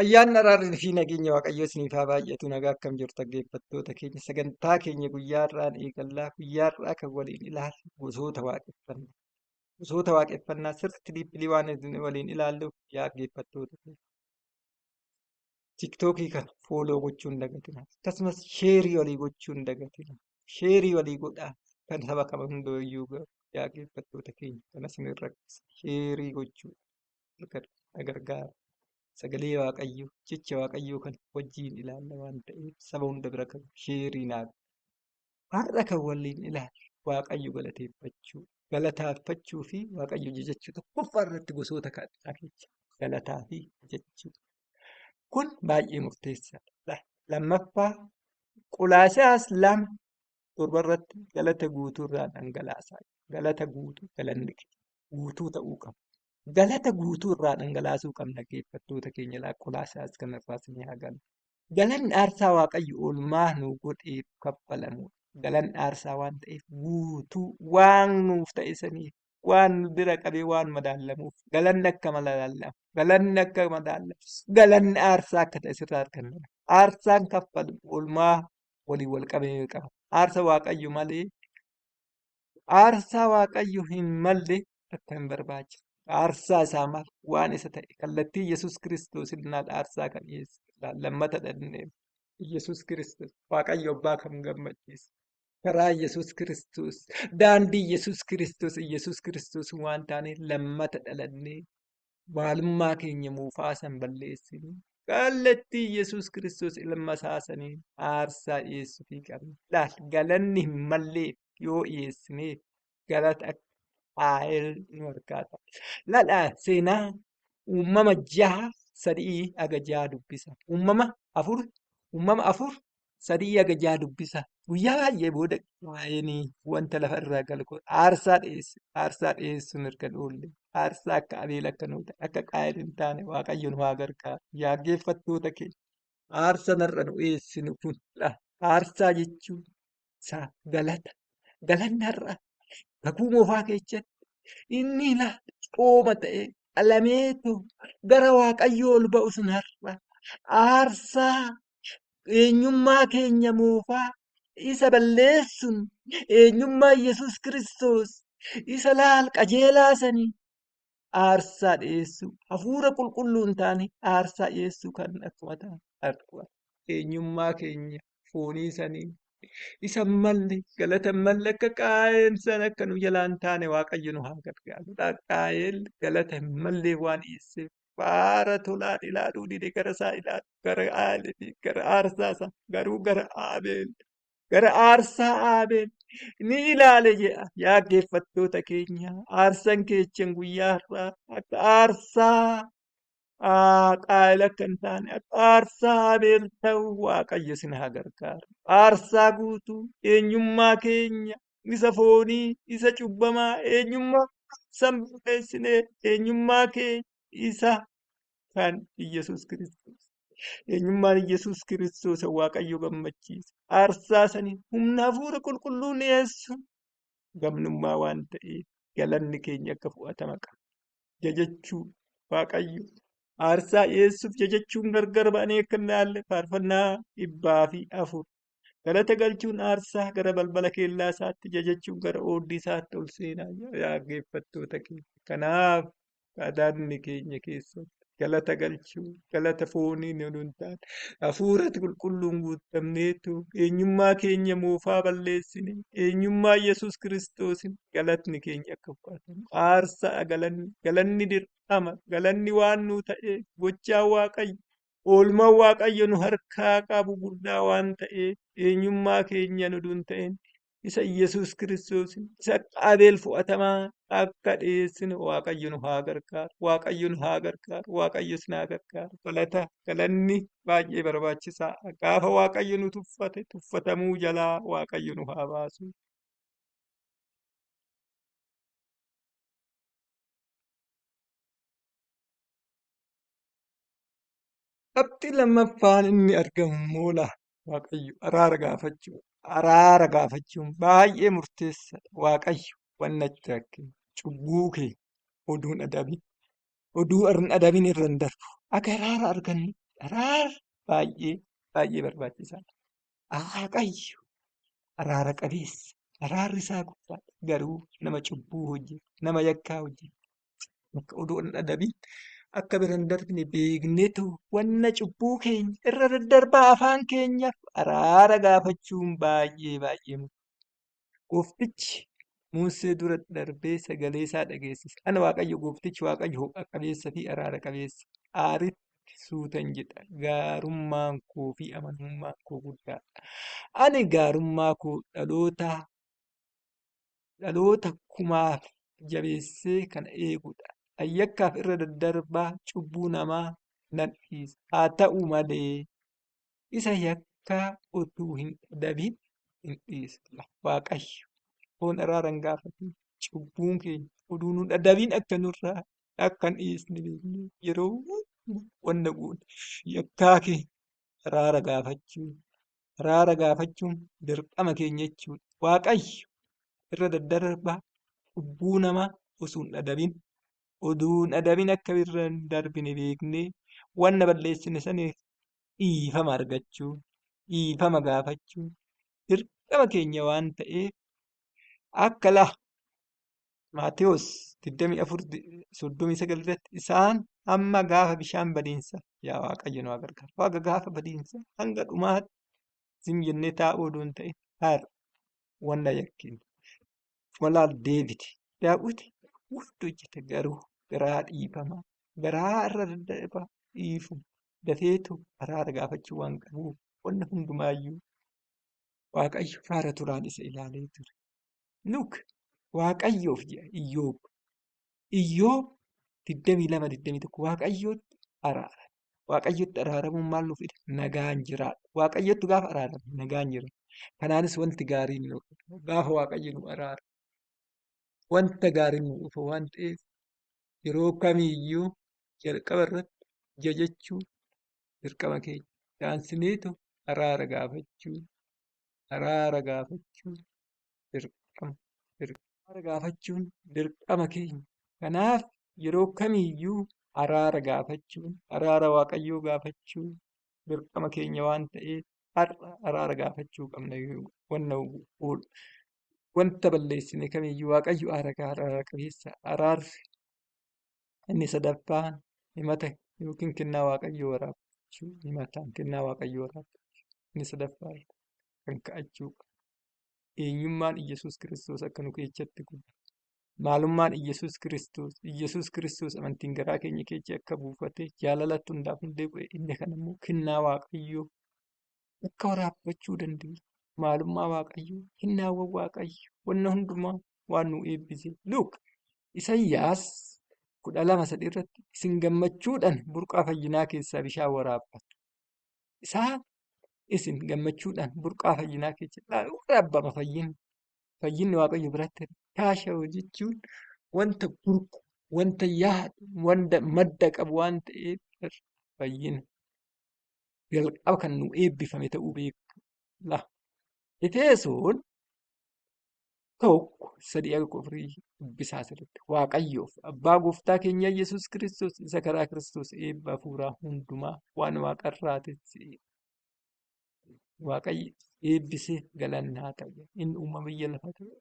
Ayyaanni araarri fi nageenya Waaqayyoo isiniif haa baay'atu. Nagaa akkam jirtu dhaggeeffattoota keenya. Sagantaa keenya guyyaa har'aan eegallaa. Guyyaa har'aa kan waliin ilaallu gosoota waaqeffannaa. Gosoota waaqeffannaa sirriitti diippilii waan waliin ilaalluuf yaa dhaggeeffattoota keenya. Tiktookii kana fooloo gochuu hin dagatinaa. Akkasumas sheerii walii gochuu hin dagatinaa. Sheerii walii godhaa. Kan saba kam hundayyuu gahu yaa dhaggeeffattoota keenya kana isin rakkisa. Sheerii gochuu na gargaara. Sagalee Waaqayyoo, jecha Waaqayyoo kana wajjin ilaalla waan ta'eef saba hunda bira kan sheerii naa Har'a kan waliin ilaallu Waaqayyo galateeffachuu, galataafachuu fi Waaqayyo jajachuu tokkoffaa irratti gosoota kadhataa keessa galataa fi jajachuu. Kun baay'ee murteessaadha. Lammaffaa Qolaasiyaas 2:7 irratti galata guutuu irraa dhangalaasaa. Galata guutuu galanni guutuu ta'uu qaba. Galata guutuu irraa dhangalaasuu qabna dhaggeeffattoota keenya laa Qolaasiyaas kanarraas ni haa galu. Galanni aarsaa Waaqayyo oolmaa nuu godheef kaffalamudha. Galanni aarsaa waan ta'eef guutuu waan nuuf ta'e saniif waan nu bira qabee waan madaallamuuf galanni akka madaallamu galanni akka madaallamu galanni aarsaa akka ta'e sirraa arganna. Aarsaan kaffalu oolmaa waliin wal qabee qaba. Aarsa Waaqayyo malee aarsaa Waaqayyo hin malle akka hin barbaachifne. Aarsaa isaa maal waan isa ta'e kallattii Yesuus Kiristoos ilmaal aarsaa kan dhiyeesse lammata dhannee Yesuus Kiristoos Waaqayyo abbaa kan gammachiise. Karaa Yesuus Kiristoos daandii Yesuus Kiristoos Yesuus Kiristoos waan taaneef lammata dhalannee maalummaa keenya moofaa san balleessinee kallattii Yesuus Kiristoos ilma isaa saniin aarsaa dhiyeessuufii qabna. Laal galanni hin malleef yoo dhiyeessineef galata akka Qaa'el nu harkaa ta'a. Laal seenaa uumama 6:3 haga 6 dubbisa. Uumama 4 uumama 4:3 haga 6 dubbisa. Guyyaa baay'ee booda Qaa'el wanta lafa irraa galu aarsaa dhiyeesse. Aarsaa dhiyeessuun erga oolle. Aarsaa akka Abeel akka nuu ta'e akka Qaa'el hin taane Waaqayyo nu haa gargaaru. Yaa dhaggeeffattoota keenya aarsaa har'a nu dhiyeessinu kun aarsaa jechuun isaa galata. Galanni har'a kakuu moofaa keessatti inni la cooma ta'e qalameetu gara Waaqayyoo ol ba'u sun har'a aarsaa eenyummaa keenya moofaa isa balleessuun eenyummaa Yesuus Kiristoos isa laal qajeelaa sanii aarsaa dhiyeessuu hafuura qulqulluun taane aarsaa dhiyeessuu kan akkuma ta'an har'a eenyummaa keenya foonii sanii isa malle galata malle akka qaa'een sana akka nu jalaan taane Waaqayyo nu haa gargaaru. Qaa'eel galata hin mallee waan dhiyeesseef faara tolaan ilaaluu dide gara isaa ilaalu gara Aalii gara aarsaa isaa garuu gara Abeel gara aarsaa Abeel ni ilaale jedha. Yaa dhaggeeffattoota keenya aarsaan keechan guyyaa har'aa akka aarsaa Qaa'el akka hin taane akka aarsaa Abeel ta'u Waaqayyo isin haa gargaaru. Aarsaa guutuu eenyummaa keenya isa foonii isa cubbamaa eenyummaa san balleessinee eenyummaa keenya isa kan Iyyasuus Kiristoos. Eenyummaan Iyyasuus Kiristoos Waaqayyo gammachiisa. Aarsaa sanii humna hafuura qulqulluu dhiyeessu gamnummaa waan ta'eef galanni keenya akka fudhatama qaba. Jajachuu Waaqayyo aarsaa dhiyeessuuf jajachuun gargar ba'anii akka hin ilaalle faarfannaa 104. Galata galchuun aarsaa gara balbala kellaa isaatti jajachuun gara ooddii isaatti ol seenaa yaa dhaggeeffattoota keenya. Kanaaf galanni keenya keessatti galata galchuu galata foonii nu hin taane hafuura qulqulluun guutamneetu eenyummaa keenya moofaa balleessine eenyummaa Yesuus Kiristoosin galatni keenya akka fudhatamu aarsaa galanni galanni dirqama galanni waan nuu ta'e gochaa Waaqayyo oolmaan Waaqayyo nu harkaa qabu guddaa waan ta'eef eenyummaa keenya nu hin ta'in isa Yesuus Kiristoos isa akka Abeel fudhatamaa akka dhiyeessinu Waaqayyo nu haa gargaaru. Waaqayyo nu haa gargaaru. Waaqayyo isin haa gargaaru. Galata galanni baay'ee barbaachisaa. Gaafa Waaqayyo nu tuffate tuffatamuu jalaa Waaqayyo nu haa baasu. Qabxii lammaffaan inni argamu immoo laa Waaqayyo araara gaafachuu. Araara gaafachuun baay'ee murteessaadha. Waaqayyo wanna rakkee cubbuu kee oduun adabin oduu hin adabin irra hin darbu. Akka araara argannu Araarri baay'ee baay'ee barbaachisaadha. Waaqayyo araara qabeessa. Araarri isaa guddaadha. Garuu nama cubbuu hojjetu, nama yakkaa hojjetu akka odoo hin adabiin akka bira hin darbine beeknetu wanna cubbuu keenya irra daddarbaa afaan keenyaaf araara gaafachuun baay'ee baay'ee murteessaadha. Gooftichi Musee dura darbee sagalee isaa dhageessise. Ana Waaqayyo gooftichi Waaqayyo ho'a qabeessa fi araara qabeessa. Aaritti suutan jedha. Gaarummaan koo fi amanamummaan koo guddaadha. Ani gaarummaa koo dhaloota kumaaf jabeessee kan eegudha. Ayyakkaaf irra daddarbaa cubbuu namaa nan dhiisa. Haa ta'u malee isa yakkaa utuu hin adabin hin dhiisu. Waaqayyo foon araara hin gaafatin cubbuun keenya utuu nu adabin akka nurraa akka hin dhiisne beeknee yeroo hundumaa wanna goone yakkaa keenya araara gaafachuu araara gaafachuun dirqama keenya jechuudha. Waaqayyo irra daddarbaa cubbuu namaa osoo hin adabin utuu hin adabin akka irra hin darbine beeknee wanna balleessine saniif dhiifama argachuu dhiifama gaafachuu dirqama keenya waan ta'eef akka la Maatewos 24:39 irratti isaan hamma gaafa bishaan badiinsa yaa Waaqayyo nu haa gargaaru. Waaqa gaafa badiinsa hanga dhumaatti zim jennee taa'uu odoo hin ta'in har'a wanna yakkine. Walaal deebite. Daawwiti wanti hojjete garuu garaa dhiifamaa garaa irra daddarbaa dhiifu dafeetu araara gaafachuu waan qabuuf wanna hundumaayyuu Waaqayyo faara turaan isa ilaalee ture. Nuk Waaqayyoof jedha Iyyoob. Iyyoob 22:21 Waaqayyootti araara. Waaqayyotti araaramuun maal nuuf fida? Nagaan jiraadha. Waaqayyotti gaafa araarame nagaan jira. Kanaanis wanti gaariin nu dhufa. Gaafa Waaqayyo nu araara. Wanta gaariin nu dhufa waan ta'eef yeroo kamiyyuu jalqaba irratti jajachuu dirqama keenya. Daansineetu araara gaafachuu araara gaafachuu dirqama. Araara gaafachuun dirqama keenya. Kanaaf yeroo kamiyyuu araara gaafachuun araara Waaqayyoo gaafachuun dirqama keenya waan ta'eef har'a araara gaafachuu qabna. Wanna wanta balleessine kamiyyuu Waaqayyo araara qabeessa. Araarri inni sadaffaan himata yookiin kennaa Waaqayyoo waraabbachuu himataan kennaa Waaqayyoo waraabbachuu inni sadaffaan kan ka'achuu qabu. Eenyummaan Iyyasuus Kiristoos akka nu keessatti guddatu. Maalummaan Iyyasuus Kiristoos Iyyasuus Kiristoos amantiin garaa keenya keessa akka buufate jaalalatti hundaaf hundee bu'e inni kan immoo kennaa Waaqayyoo akka waraabbachuu dandeenya. Maalummaa Waaqayyoo, kennaawwan Waaqayyoo, wanna hundumaa waan nu eebbise. Luuk Isayyaas 12:3 irratti isin gammachuudhaan burqaa fayyinaa keessaa bishaan waraabbattu. Isaan isin gammachuudhaan burqaa fayyinaa keessa waraabbama fayyinni. Fayyinni Waaqayyo biratti kaasha jechuun wanta burqu, wanta yaadu, wanta madda qabu waan ta'eef fayyina jalqaba kan nu eebbifame ta'uu beekna. Efesoon 1:3-4 dubbisaa asirratti Waaqayyoof abbaa gooftaa keenya Yesuus Kiristoos isa karaa Kiristoos eebba hafuuraa hundumaa waan waaqarraatitti Waaqayyo eebbisee galanni haa ta'u. Inni uumama biyya lafaa ture.